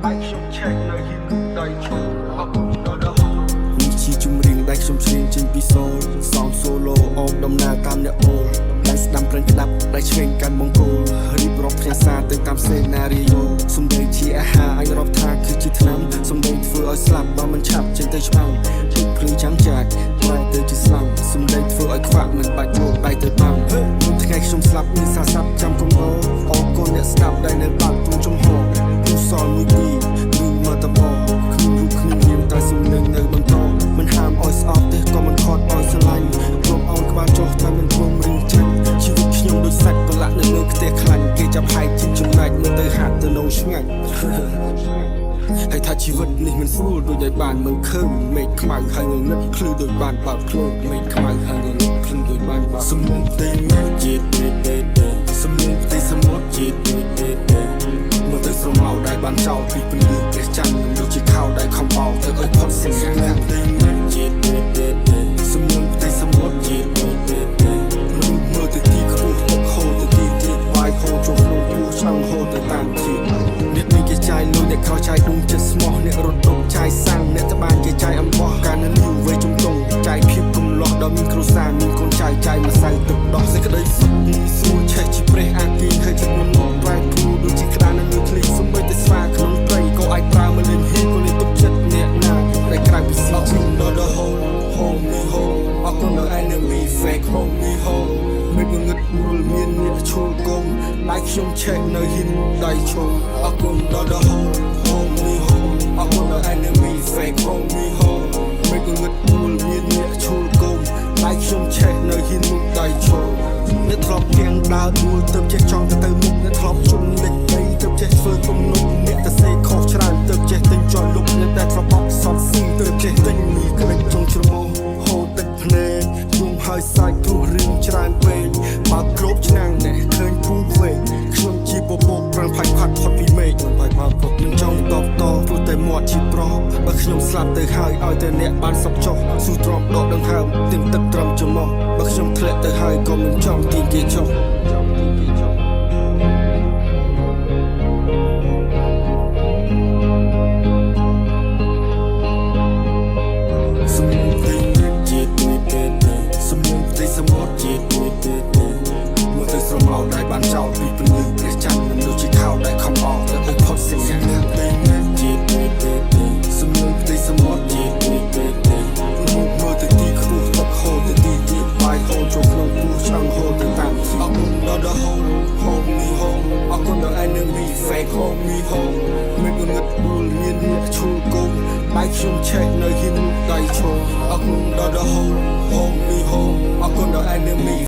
ដៃខ្ញុំឆេះនៅហ៊ានដៃឈរអរគុណដល់ the whole នេះជាចម្រៀងដែលខ្ញុំច្រៀងចេញពីសូលសំ solo អមដំណើរតាមអ្នកអូលដៃស្ដាំប្រឹងក្តាប់ដៃឆ្វេងកាន់បង្គោលរៀបរាប់ផ្ញើសារទៅតាម scenario សំដីជាអាហារអាចរាប់ថាគឺជាថ្នាំសំដីធ្វើឲ្យស្លាប់បើមិនឆាប់ចេញទៅឆ្មាំងទឹកភ្លឺចាំងចាច់ប្រែទៅជាស្លាំសំដីធ្វើឲ្យខ្វាក់មិនបាច់យកដៃទៅបាំងមុនថ្ងៃខ្ញុំស្លាប់មានសារស័ព្ទចាំកុំអអរគុណអ្នកស្ដាប់ដែលនៅបើកទ្រុងចំហទូសល់មួយពីរឬមកតបគ្មានរូបគ្មានរាងតែសំឡេងនៅបន្តមិនហាមឲ្យស្អប់ទេក៏មិនខត់ឲ្យស្រឡាញ់ព្រមឲ្យក្បាលចុះតែមិនព្រមរៀងចាញ់ជីវិតខ្ញុំដូចសាច់ប្រឡាក់នៅលើខ្ទះខ្លាញ់គេចាប់ហែកជាចំណែកមើលទៅហាក់ទៅនងឆ្ងាញ់ ហើយថាជីវិតនេះមិនស្រួលដូចឲ្យបានមើលឃើញមេឃខ្មៅហើយងងឹតភ្លឺដូចបានបើកភ្លើងមេឃខ្មៅហើយងងឹតភ្លឺដូចបានបើកសំឡេងផ្ទៃមេឃជាទេទេទេសំឡេងផ្ទៃសមុទ្រជាទេទេទេមើលទៅស្រមោលដែលបានចោលពីពន្លឺព្រះច័ន្ទដូចជាខោដែលខំបោកទៅឲ្យផុតសញ្ញាផ្ទៃមេឃជាទេទេទេសំឡេងផ្ទៃសមុទ្រជាទេទេទេមនុស្សមើលទៅទីខ្ពស់ទឹកហូរទៅទីទាបបាយហូរចូលក្នុងពោះឆ្អឹងហូរទៅតាមជាតិអ្នកមានគេចាយលុយអ្នកក្រចាយដួងចិត្តស្មោះអ្នករត់ដុកចាយសាំងអ្នកត្បានគេចាយអំបោះការនៅលីវវ័យជំទង់ចាយភាពកំឡោះដល់មានគ្រួសារមានកូនចៅចាយម្សៅទឹកដោះសេចក្តីសុខងាយស្រួលឆេះជាព្រះអាគីហើយចិត្តមនុស្សប្រែប្រួលដូចជាក្តារនៅលើធ្លីសំបីតែស្វាក្នុងព្រៃក៏អាចប្រើមកលេងហ៊ីក៏លេងទុកចិត្តអ្នកណាដែលក្រៅពីស៊ីជីដល់ the whole homie home អរគុណដល់ enemy fake homie home មិនងងឹតមូលមានអ្នកឈលកងដៃខ្ញុំឆេះនៅហ៊ានដៃឈរអរគុណដល់ the whole homie home អរគុណដល់ enemy fake homie home មិនងងឹតមូលមានអ្នកឈលកងដៃខ្ញុំឆេះនៅហ៊ានដៃឈរអ្នកធ្លាប់គៀងដើរដួលទៅចេះចង់ទៅទៅមុខអ្នកធ្លាប់ជន់លិចដីទៅចេះធ្វើទំនប់អ្នកទៅសេខុសច្រើនទៅចេះទិញចលលុបអ្នកដែលធ្លាប់បក់សតស៊ីទៅចេះទិញមីក្រិចចុងច្រមុះហូរទឹកភ្នែកយំហើយសាច់ព្រោះរឿងច្រើនពេកបើគ្របឆ្នាំងអ្នកឃើញពូវែកខ្ញុំជាពពកប្រាំងផាច់ផាត់ផុតពីមេឃមិនផាច់ផាត់ផុតមិនចង់តបតព្រោះតែមាត់ជាប្រុសបើខ្ញុំស្លាប់ទៅហើយឲ្យតែអ្នកបានសុខចុះស៊ូទ្រាំដកដង្ហើមទាំងទឹកត្រឹមច្រមុះបើខ្ញុំធ្លាក់ទៅហើយក៏មិនចង់ទាញគេចុះចង់ទាញគេចុះ សំឡេងផ្ទៃមេឃជាទេទេទេសំឡេងផ្ទៃសមុទ្រជាទេទេទេមើលទៅស្រមោលដែលបានចោលពីពន្លឺព្រះច័ន្ទមិនដូចជាខោដែលខំបោកទៅឲ្យផុតសញ្ញាផ្ទៃមេឃជាទេទេទេសំឡេងផ្ទៃសមុទ្រជាទេទេទេមនុស្សមើលទៅទីខ្ពស់ទឹកហូរទៅទីទាបបាយហូរចូលក្នុងពោះឆ្អឹងហូរទៅតាមអរគុណដល់ the whole homie home អរគុណដល់ enemy fake homie home មិនងងឹតមូលមានអ្នកឈលកងដៃខ្ញុំឆេះនៅហ៊ានដៃឈរអរគុណដល់ the whole homie home អរគុណដល់ enemy